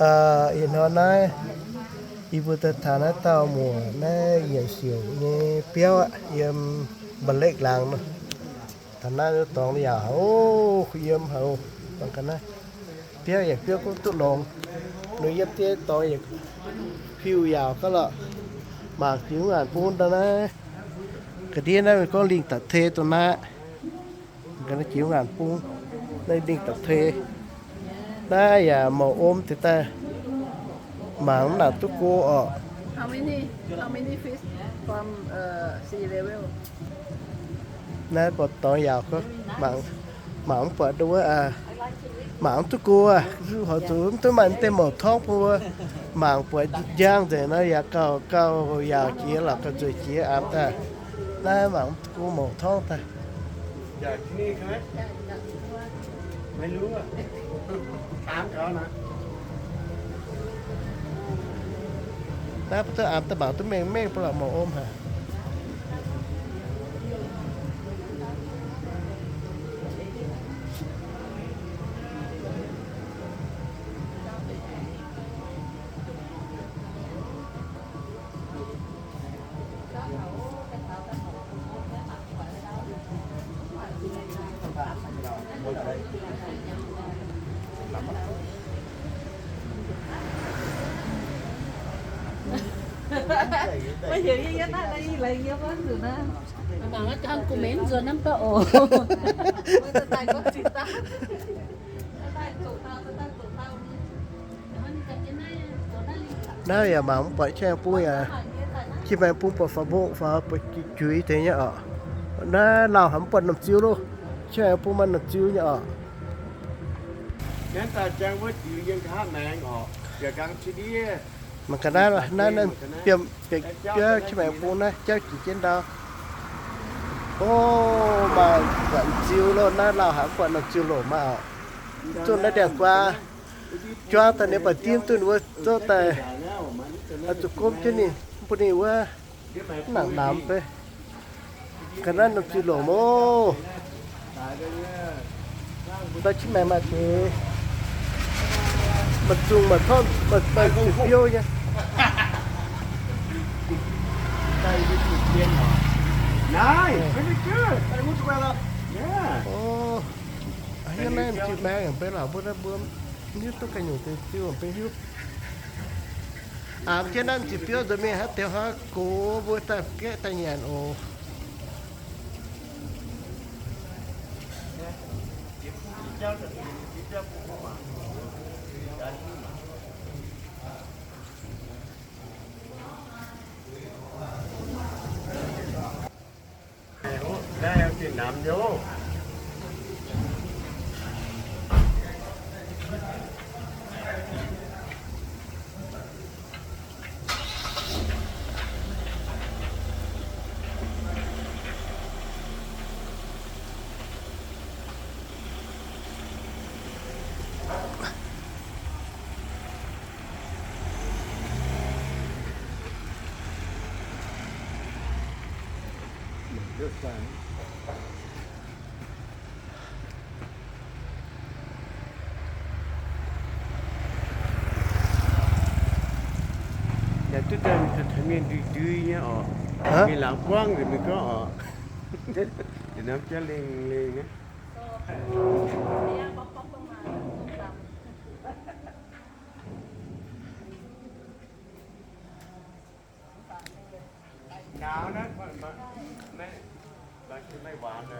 Ih hnoi naaiv yie mbuo daaih taux naaiv dauh muoc naaiv yietc siouc nyei biauv aqv, yiem Mba'lekv laangz nor. Taux naaiv dorngx yaac haic oc, yiem haic oc. Mangc gaax naaiv biauv yaac biauv gorngv duqv longx. Nor yiem deix dorngx yaac piu yaauc gauh lorqc. Mangc jiex wuov ngaanc bung daaih naaiv. Ga'ndiev naaiv gorngv lingh da'tei dongh naaiv. Ga'naaiv jiex wuov ngaanc bung, naaiv lingh da'tei. Naaiv yaac mouc om deix daaih, mangc mv nangc duqv go orqc. Naaiv buatc dorngx yaauc, mangc mv buatc wuov, mangc mv duqv go aqv. Hoic zuqc mv duqv maaih deix mouc torngv bun wuov. Mangc buatc njang nzengc nor yaac gauh, gauh yaauc jiex lorqc, gauh nzueic jiex aqv daaih. Naaiv mangc mv duqv go mouc torngv daaih. Naaiv mv duqv amx daaih mangc duqv mengh mengh bun lorqc, mouc om haic. Mangc gaax, ga'meix mv nzuonx hnangv dauh oc. Naaiv yaac mangc mv buatc qiex maengx bung yaac, qiex maengx bung buatc faaux mbuo faaux buatc juix deix nyei orqc. Naaiv lauh haic mv buatc norm ziu loh. Qiex maengx bung maaih norm ziu nyei orqc. Mangc gaax naaiv, naaiv, naaiv biomv, biomv qiex maengx bung naaiv jauv jiex jienv ndau. O, maaih buatc ziu loh. Naaiv lauh haic mv buatc norm ziu loc maiv orqc. Zuqc naaiv ndiangx-guaa juangv daaih ninh baac dimv duqv ninh wuov zouv daaih, zuqc gomv jienv ninh, mv bun ninh wuov nangc namx fai. Ga'naaiv norm ziu loc mov. Ndau qiex maengx maaih deix, maaih zungh maaih torngv, maaih, maaih ziepc biouv nyei. O, hnangv naaiv m'ziex maengx yaac benx lorqc, mbuo naaiv mbuo hiuv duqv ganh nyungc deix ziu benx hiuv. Aa, jienv naaiv m'ziex biouv nzuonx mingh haaix deix haaix gox mbuo daaih gaeqv daaih nyanc oc. Yaac duqv daaih taux mienh ndui-ndui nyei orqc. Mingh laangz buangv nzengc mingh gorngv orqc. Yietc norm jaav lengh lengh nyei. Nauz naaiv, maiv, maiv, maiv waanc.